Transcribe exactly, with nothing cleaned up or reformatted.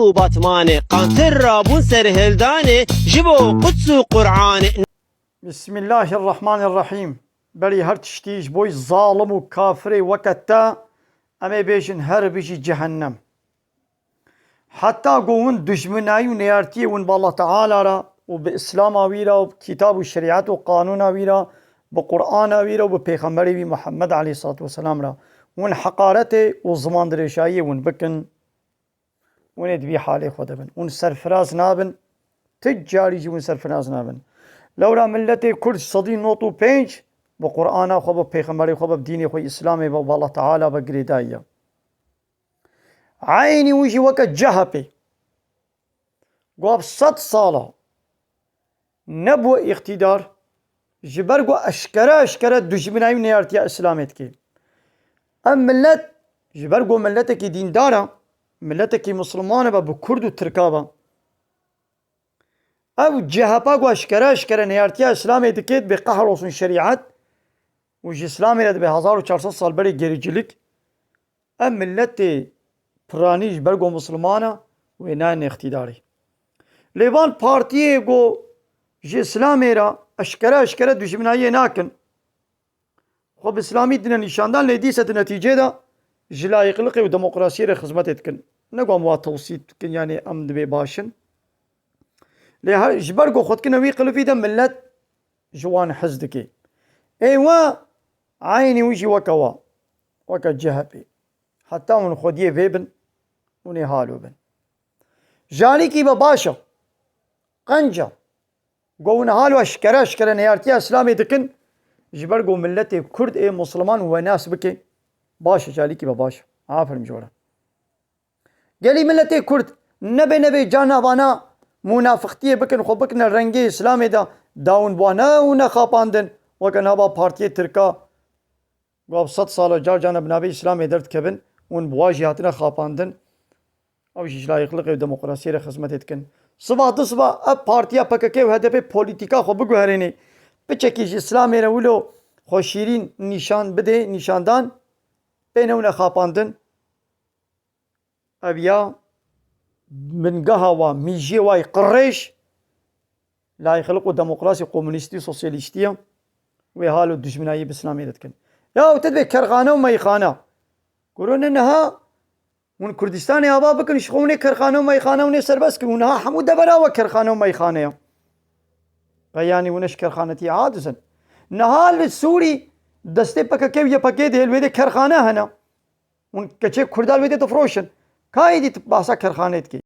û Batmanê, qantir rabûn serhildanê ji bo Quds û Qur'anê. Bismillahirrahmanirrahîm. Berî her tiştî ji bo zalim û kafirê weke te, em ê bêjin her bijî cehennem. Heta ku hûn dijminayî û neyartiyê hûn bi Allah Teala re û bi Îslama wî re û bi kitab û şerîet û qanûna wî re, bi Qur'ana wî re û bi Pêxemberê wî Muhammed aleyhissalatu vesselam re hûn heqaretê û zimandirêjayiyê hûn bikin, hûn ê di vî halê xwe de bin. Hûn serfiraz nabin, ti carî jî hûn serfiraz nabin. Lewra milletê Kurd sedî nod û pênc bi Qur'ana xwe, bi Pêxemberê xwe, bi dînê xwe Îslamê ve û bi Allah Teala ve girêdayî ye. Eynî wî jî weke C H P. Guha bi sed sala nebû îqtîdar, ji ber ku eşkere eşkere dijminayî û neyartiya Îslamê dike. Ev millet ji ber ku miletekî dîndar e, miletekî misilman e be, bi Kurd û Tirka be. Ev C H P ku eşkere eşkere neyartiya Îslamê dike, dibê qehr olsun şerîet û ji Îslamê re dibê hezar û çar sed sal berê gericilik. Ev miletê piranî ji ber ku misilman e, wê nayên îqtîdarê. Lê van partiyê ku ji Îslamê re eşkere eşkere dijminayiyê nakin, xwe bi Îslamî dine nîşandan, lê dîse di netîcê de ji layîqliqê û demokrasiyê re xizmetê dikin. Ne ku em wa tewsît dikin, yanî em dibê baş in. Lê her, ji ber ku xwe dikine wî qilifî de, milet ji wan hez dike. Ê we eynî wî jî weke we, weke C H P. Heta hûn xwediyê vê bin, hûn ê halo bin. Ji alîkî ve baş e, qenc e. Ku hûn halo eşkere eşkere neyartiya Îslamê dikin, ji ber ku miletê Kurd ê Misliman wenas bike, baş e, ji alîkî ve baş e. Aferin ji we re. Gelî miletê Kurd nebê nebê carna vana munafiqtiyê bikin, xwe bikine rengê Îslamê de, da hûn bi wana hûn ne xapandin, weke nava partiyê Tirka, ku bi sed sala car carna bi navê Îslamê derdikevin, hûn bi wa jî hatine xapandin, ew jî ji layîqliqê û demokrasiyê re xizmetê dikin. Siva du siva ev partiya P K K û H D P polîtîka xwe biguherînê, piçekî ji Îslamê re wilo xweşîrîn nîşan bidê, nîşandan, pê newne xapandin. Ev ya bingeha wa, mîjiyê wa yê qirêj, layîqliq û demokrasî, komunîstî, sosyalîstî ye. Wê halo dijminayî bi Îslamê re dikin. Ya tu dibê kerxane û meyxane. Kuro ne niha hûn Kurdistanê ava bikin, ji xwe hûn ê kerxane û meyxane hûn ê serbest kin. Hûn niha hemû devera we kerxane û meyxane ye. Qey yanî hûn ji kerxanetiyê aciz in. Niha li Sûrî destê P K K û Y P G dê, li wê dê kerxane hene. Hûn keçê Kurda li wê dê difroşin. Ka êdî tu behsa kerxanê dikî?